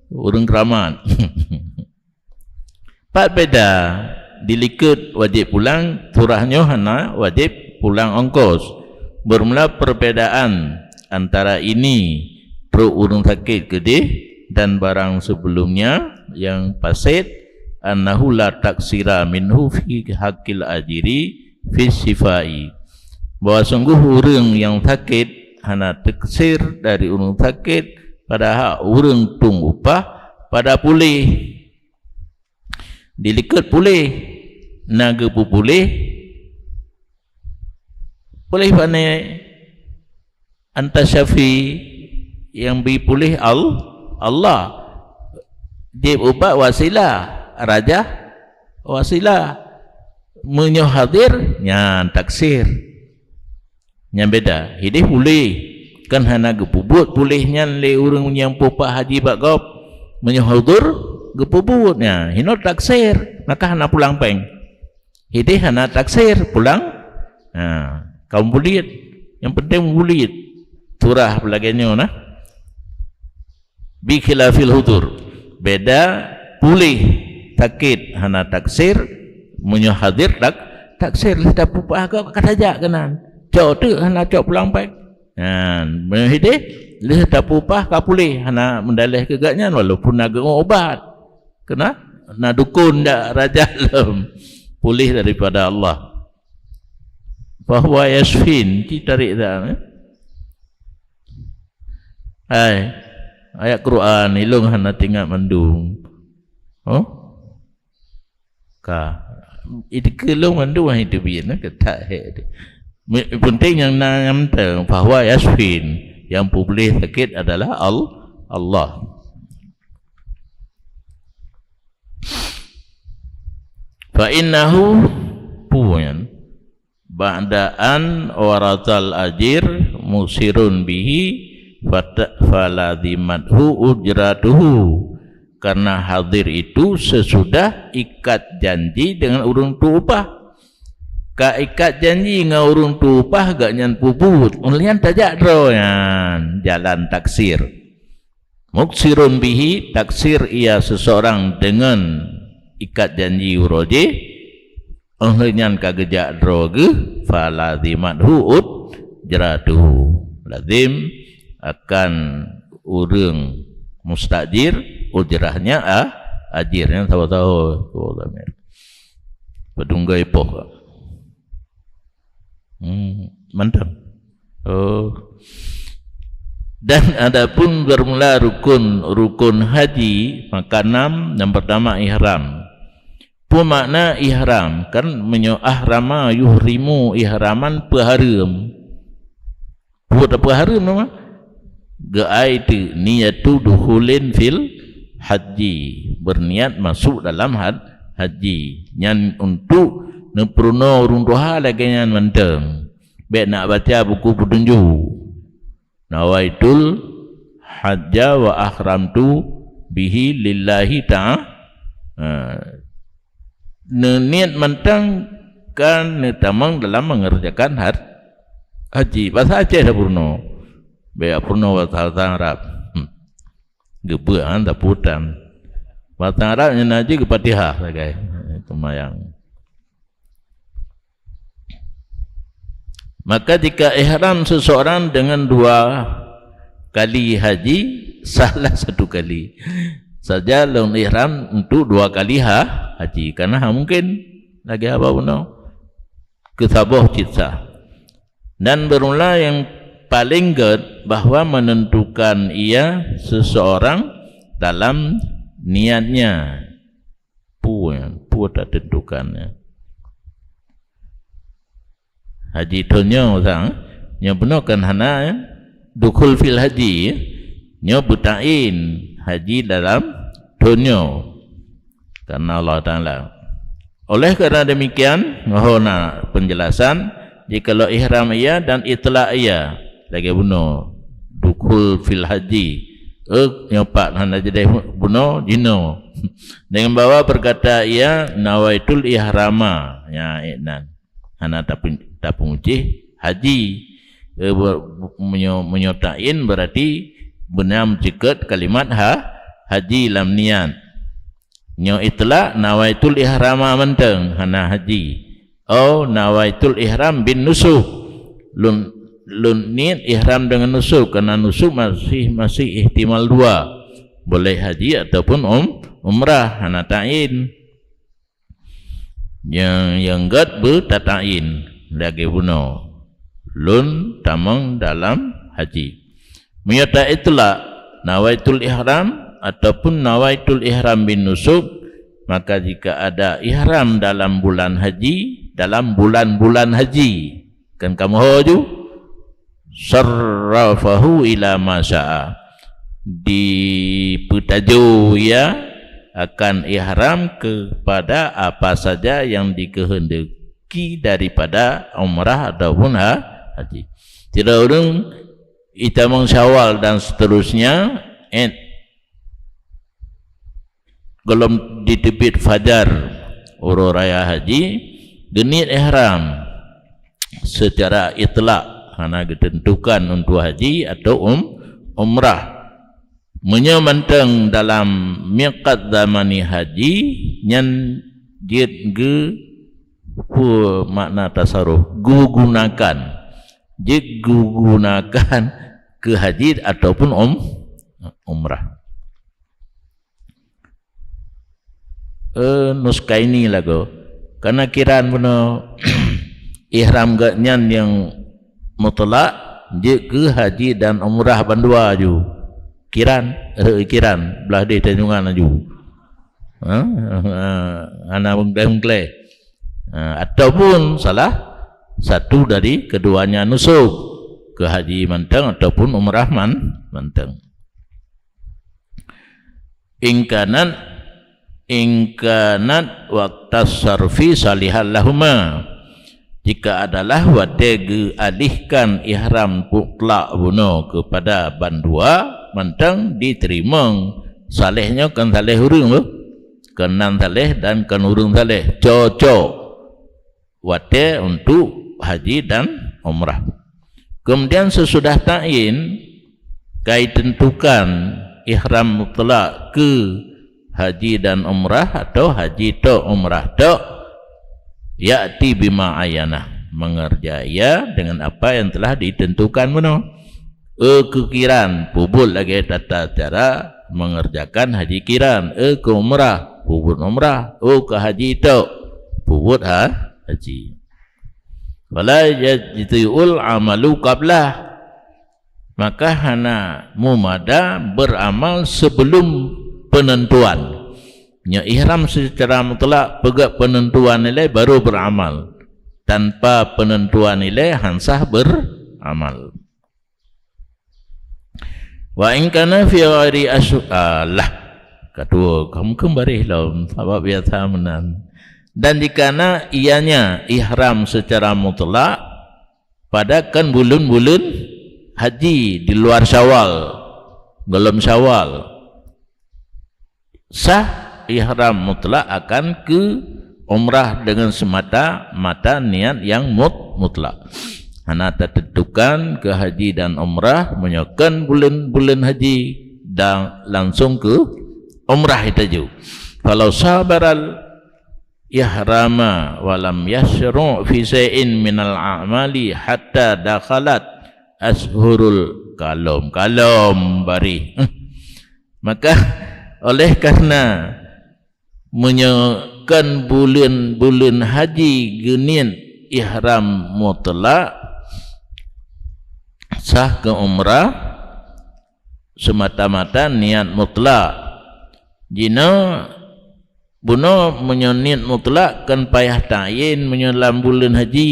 Ureuëng keuramat. Pat beda, di likot wajéb pulang, surah nyoe hana wajéb pulang ongkos. Beurmula perbedaan antara ini, trok ureuëng sakét keudeh, dan barang sebelumnya yang fasid, annahu la taksira minhu fi haqqil ajiri fi syifai. Bahwa sungguh ureuëng nyang sakét hana taksir dari ureuëng sakét pada hak ureuëng tueng upah pada puléh. Di likot puléh, na geupeupuléh, puléh pane? Anta syafi, nyang bri puléh Al-, Allah. Jieb ubat wasilah, rajah wasilah. Meunyoe hadir, nyan taksir. Nyan beda. Hideh puléh, kan hana geupeubuet puléh nyan lé ureuëng nyang peupah haji bak gob. Meunyoe hadir, geupeubuet. Nyan, hinoe taksir, maka hana pulang péng. Hideh hana taksir, pulang. Ha, kaum buliet. Yang penting buliet. Turah lagée nyoe nah. Bi khilafil hudur. Beda puléh sakét hana taksir, meunyoe hadir tak, taksir lheueh tapupah ka, ka tajak keunan. Cok teuk hana cok pulang péng. Nyan, meunyoe hideh lheueh tapupah ka puléh, hana meudaleh keu gobnyan walaupun na geungoh ubat. Keunan na dukun jak raja lom. Puléh daripada Allah. Fahuwa yasfin, ci tarék that, eh? Hai, ayat Quran, ilong hana teuingat mandum. Oh? Ka. Itu ke long mandum, wah, itu biar, nah, ketak hek tu. Mi-, penting nyang na nyang manteng, fahuwa yasfin, yang peupuléh sakét adalah Al-, Allah. Fa innahu, peue nyan? Ba'da an waratal ajir muksirun bihi fata-, falazimathu ujratuhu. Karena hadir itu sesudah ikat janji dengan ureuëng tueng upah. Ka ikat janji ngon ureuëng tueng upah, gobnyan peubuet. Ulih nyan tajak droe nyan jalan taksir. Muksirun bihi, taksir ia seseorang dengan ikat janji uroe jih, óh lheueh nyan ka geujak droe geuh, falazimathu ujratuhu. Lazim akan ureuëng mustajir ujrahnya, ah, ajir nyan saboh-saboh. Padum goe poh. Hmm, mantap. Oh. Dan adapun bermula rukun, rukun haji, maka enam, yang pertama ihram. Peue makna ihram? Kan meunyoe ahrama yuhrimu ihraman, peuhareuem. Buet apa hareuem nama? Geuai teu niyatu dukhulin fil haji, berniat masuk dalam had-, haji. Nyan untuk neupeurunoe ureuëng tuha lagée nyan mantong. Bék nak baca buku petunjuk. Nawaitul hajja wa ahramtu bihi lillahi ta'a-, ha. Neuniet mantong ka neutamong dalam mengerjakan had-, haji. Bahasa Aceh dah peurunoe. Bék peurunoe bahasa, bahasa Arab. Hmm. Geubeuet han taputan. Bahasa Arab nyan haji geufatihah sagai. Seumayang. Maka jika ihram seseorang dengan dua kali haji, sahlah satu kali saja lôn ihram untuk dua kali ha-, haji, karena ha mungkin lagée haba bunoe. Keu saboh cit sah. Dan bermula yang paling gét bahwa menentukan ia seseorang dalam niatnya. Peue, peue tatentukan nyan? Haji thon nyoe sang, nyoe bunoe kan hana, ya? Dukhul fil haji, ya? Nyoe beutain haji dalam thon nyoe. Karena Allah Taala. Oleh karena demikian, nyoe na penjelasan, jikalau ihram ia dan itlaq ia, lagée bunoe, dukhul fil haji. Eh, nyoe pat hana jadi bunoe, jinoe. Dengan bahwa berkata ia, "Nawaitul ihrama." Ya, eh, nan. Hana tapeu-, tapeumucih haji. Eh, ber-, meunyo-, meunyo ta'yin berarti beuna meuceukeut kalimat ha-, haji lam niat. Nyoe itlaq, "Nawaitul ihrama" mantong, hana haji. Au nawaitul ihram bin nusuk. Lôn, lôn niet ihram dengan nusuk, karena nusuk masih, masih ihtimal dua. Boleh haji ataupun um-, umrah, hana ta'yin. Nyang, nyang gét beutata'yin lagée bunoe. Lôn tamong dalam haji. Meunyoe ta-itlaq nawaitul ihram ataupun nawaitul ihram bin nusuk, maka jika ada ihram dalam bulan haji, dalam bulan-bulan haji, kan kamoe ho ju, sarrafahu ila ma syaa, dipeutajo ia akan ihram kepada apa saja yang dikehendaki daripada umrah ataupun ha-, haji. Sidroe ureuëng itamong Syawal dan seterusnya, eh, gohlom diteubiet fajar uroe raya haji, geuniet ihram secara itlak, hana geuteuntukan untuk haji atau um-, umrah. Meunyoe mantong dalam miqat zamani haji, nyan jeuet geu-, peue makna tasarruf? Gugunakan. Jeuet gugunakan keu haji ataupun um-, umrah. Eh, nuskaini lagoe. Karena kiran bunoe ihram geuh nyan nyang mutlak, jeuet keu haji dan umrah bandua ju. Kiran, eh, kiran, blah deh Tanjungan laju. Ha? Hana beungkleh-beungkleh. Ha, ataupun salah satu dari keduanya nusuk, keu haji mantong ataupun umrah man-, mantong. In kanat, in kanat waqtas sarfi salihan lahuma. Jika adalah watée geualihkan ihram mutlak bunoe keupada bandua, mantong diteurimong. Saleh nyoe kon saleh ureuëng, beuh. Kon nan saleh dan kon ureuëng saleh. Cocok. Watée untuk haji dan umrah. Kemudian sesudah ta'yin, ka itentukan ihram mutlak keu haji dan umrah atau haji tok umrah tok, ya'ti bima ayyana, mengerjai ia dengan apa yang telah ditentukan bunoe. Eu keu kiran, peubuet lagée tata cara mengerjakan haji kiran. Eu keu umrah, peubuet umrah. Eu keu haji tok, peubuet ha-, haji. Fala yajzi'ul amalu qablah. Maka hana mumada beramal sebelum penentuan. Nyoe ihram secara mutlak, peugah penentuan ilée baru beramal. Tanpa penentuan ilée han sah beramal. Wa in kana fi ghairi asy-, alah. Katua, kamu keumbali lom, sabab biasa meunan. Dan jika na ianya ihram secara mutlak pada kan buleuen-buleuen haji di luar Syawal, golom Syawal. Sah ihram mutlak akan keu umrah dengan semata-mata niat yang mut-, mutlak. Hana tatentukan keu haji dan umrah, meunyoe kon buleuen-buleuen haji dan langsung keu umrah itaju. Falau sabaral ihrama walam yasru' fi syai'in minal a'mali hatta dakhalat ashhurul kalom. Kalom barih. Maka oleh karena meunyoe kon buleuen-buleuen haji geuniet ihram mutlak, sah keu umrah semata-mata niat mutlak. Jinoe bunoe meunyoe niet mutlak kon payah ta'yin meunyoe lam buleuen haji.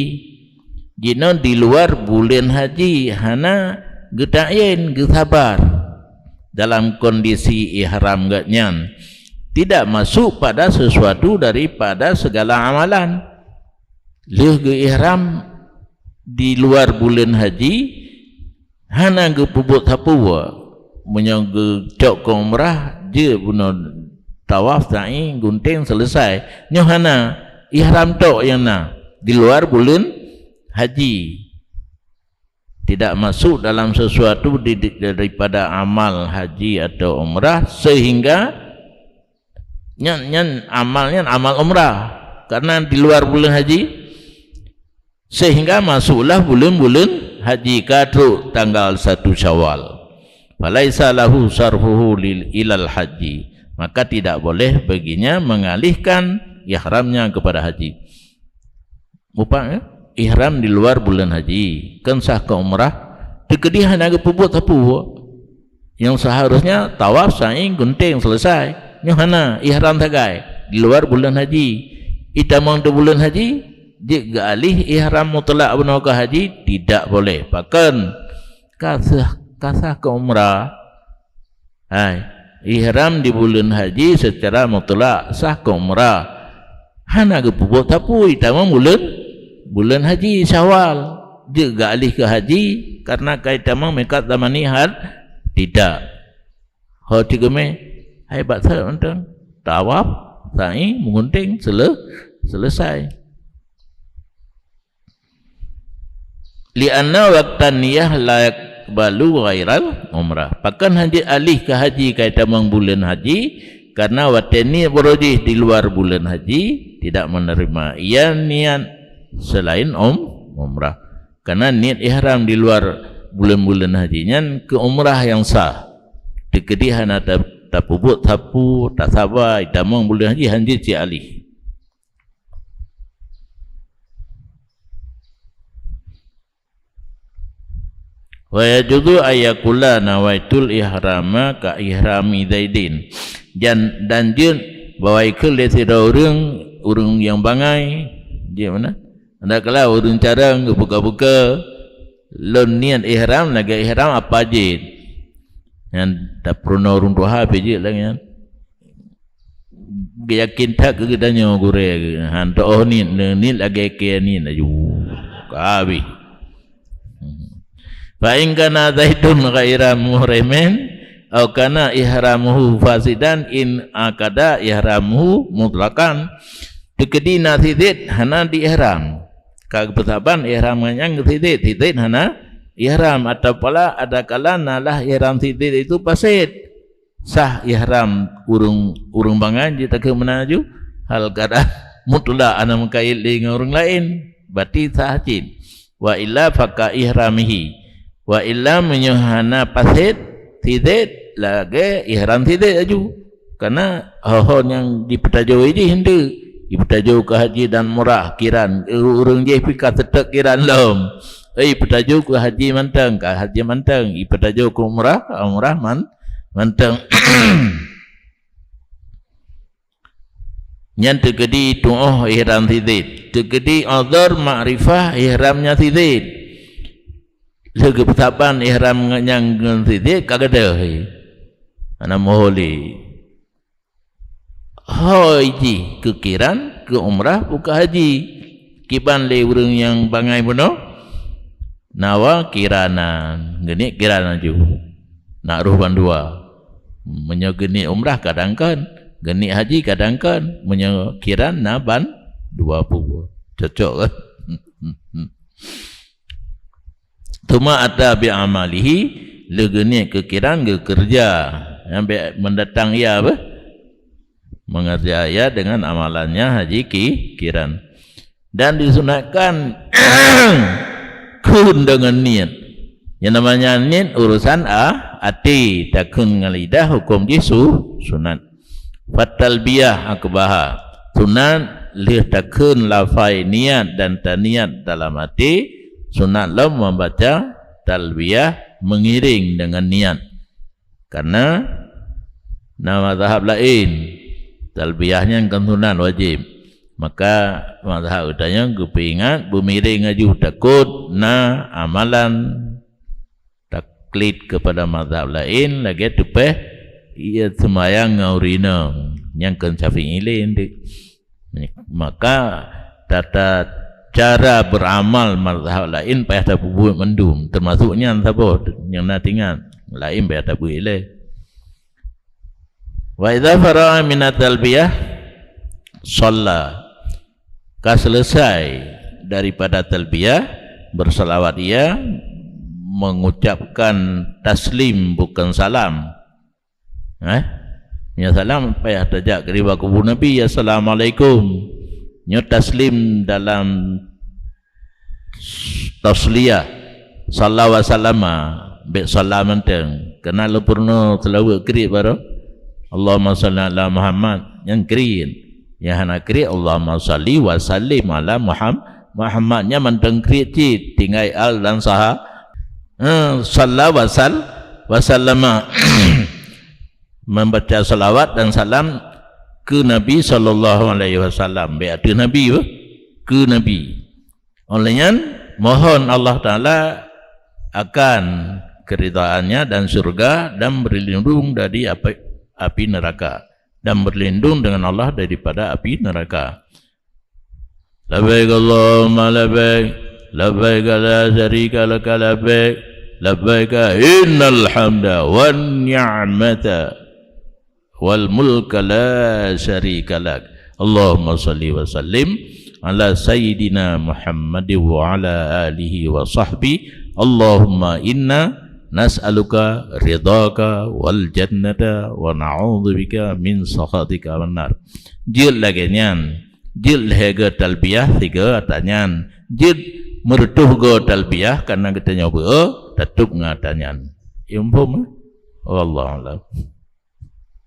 Jinoe di luar buleuen haji hana geuta'yin, geusabar dalam kondisi ihram geuh nyan tidak masuk pada sesuatu daripada segala amalan. Lheueh geuihram di luar buleuen haji, hana geupeubuet sapeue. Meunyoe geucok keu umrah, jeuet bunoe Tawaf, sa'i, gunting, selesai. Nyoe hana, ihram tok nyang na di luar buleuen haji. Tidak masuk dalam sesuatu di, di, daripada amal haji atau umrah sehingga nyan, nyan amal nyan amal umrah karena di luar buleuen haji, sehingga masuklah buleuen-buleuen haji ka trok tanggal satu Syawal. Falaisa lahu sarfuhu lil, ilal haji, maka tidak boleh baginya mengalihkan ihramnya kepada haji. Mupak, eh? Ihram di luar buleuen haji, kan sah keu umrah, teukeudi hana geupeubuet sapeue. Nyang seharusnya tawaf, sa'i, gunting, selesai. Nyoe hana, ihram sagai di luar buleuen haji. Itamong di buleuen haji, jeuet geualih ihram mutlak bunoe keu haji, tidak boleh. Pakon? Ka sah, ka sah keu umrah. Hai, ihram di buleuen haji secara mutlak sah keu umrah. Hana geupeubuet sapeue, itamong buleuen, buleuen haji Syawal. Jeuet geualih keu haji karena ka itamong miqat zamani had, tidak. Ho teugeumé, hai bak that mantong. Tawaf, sa'i, meugunting, sele-, selesai. Li'anna waqtan niyah la yaqbalu ghairal umrah. Pakon hanjeuet alih keu haji ka itamong buleuen haji, karena watée niet baroe jih di luar buleuen haji, tidak menerima ia niat selain um, umrah. Karena niet ihram di luar buleuen-buleuen haji nyan keu umrah nyang sah. Teukeudi hana ta-, tapeubuet sapeue, tasaba, itamong buleuen haji hanjeuet cit alih. Wa yajuzu ayyakula nawaitul ihrama ka ihrami Zaidin. Dan, dan jeuet bahwa ikheun lé sidroe ureuëng, ureuëng nyang bangai, jeuet meunan. Anda kala ureuëng carông geubuka-buka, lôn niet ihram lagée ihram apa jeuet. Nyan tapeurunoe ureuëng tuha pih jeuet lagée nyan. Geuyakin that keu geutanyoe gurée geuh, han teuôh niet, niet lagée kée niet laju. Ka habéh. Fa in kana Zaidun ghaira muhrimin, au kana ihramuhu fasidan in akada ihramuhu mutlaqan. Teukeudi na si Zaid hana di ihram. Ka geupeusaban ihram ngon nyang si Zaid, si Zaid hana ihram, atawa pula adakala na lah ihram si Zaid itu fasid. Sah ihram ureuëng, ureuëng bangai jeuet takheun meunan laju, hal kada mutlak hana meukait lé ngon ureuëng laén, berarti sah cit. Wa illa faka ihramihi. Wa illa meunyoe hana fasid si Zaid, lagée ihram si Zaid laju. Karena ho-ho nyang jipeutajoe jih hindeuh. Jipeutajoe keu haji dan umrah, kiran. Ureuëng jih pih ka seutôt kiran lom. Eh, jipeutajoe keu haji mantong, ka haji mantong. Jipeutajoe keu umrah, ka umrah man-, mantong. Nyan teukeudi tuoh ihram si Zaid. Teukeudi uzur makrifah ihramnya si Zaid. Lheueh geupeusaban ihram ngon nyang ngon si Zaid ka gadôh. Hana meuhôi lé. Hôi jih keu kiran, keu umrah, bukon haji. Kiban lé ureuëng nyang bangai bunoe? Nawa kiranan, geuniet kiran laju. Nak roh bandua. Meunyoe geuniet umrah kadang kon, geuniet haji kadang kon. Meunyoe kiran na bandua pue. Cocok kan? Tsumma ata bi amalihi, lheueh geuniet keu kiran geukeureuja. Nyang bék meudatang ia beuh. Mengerja ia dengan amalannya haji ki-, kiran. Dan disunatkan kheun deungon niet. Nyang namanya niet urusan a-, até, takheun ngon lidah huköm jih su-, sunat. Fatalbiyah akbaha. Sunat lheueh takheun lafai niet dan taniet dalam até, sunat lom membaca talbiyah mengiring dengan niet. Karena na mazhab laén, talbiyah nyan kon sunat wajéb. Maka mazhab geutanyoe geupeuingat beumiréng laju takot na amalan taklid kepada mazhab laén lagée teupeh ia seumayang ngon ureuëng inong nyang kon Syafi'i lé nteuk. Maka tata cara beuramal mazhab laén payah tapeubuet mandum, teumasuk nyan saboh nyang na tingat, laén payah tabeuet ilée. Wa idza faragha minat talbiyah, shalla. Ka selesai daripada talbiyah, bersalawat ia, mengucapkan taslim, bukan salam. Eh? Nyoe salam payah tajak keudéh bak kubu Nabi, "Assalamualaikum." Nyoe taslim dalam tasliyah. Shalla wa sallama, bék salam mantong. Keunan lôn peurunoe seulaweuet kriet baroe. "Allahumma shalli ala Muhammad." Nyan kriet. Nyang hana kriet, "Allahumma shalli wa sallim ala Muham-, Muhammad." Nyan mantong kriet cit, tinggai al dan saha-, eh, shalla wa sal-, wa sallama. Membaca salawat dan salam keu Nabi sallallahu alaihi wasallam. Bék ateueh Nabi, beuh. Keu Nabi. Oleh nyan, mohon Allah Taala akan keridhaan-Nya dan syurga dan berlindung dari api, api neraka. Dan berlindung dengan Allah daripada api neraka. Labbaik Allahumma labbaik, labbaik la syarika laka labbaik, labbaik innal hamda wan ni'mata wal mulka la syarika lak. Allahumma shalli wa sallim ala sayyidina Muhammadin wa ala alihi wa sahbihi. Allahumma inna nas'aluka ridhaka wal jannata wa na'udzubika min sakhatika wan nar. Jeuet lagée nyan, jeuet lhée goe talbiyah sigoe ata nyan, jeuet meureutoh goe talbiyah kana geutanyoe beu tatôb ngon ata nyan. Muphom, eh? Wallahu a'lam.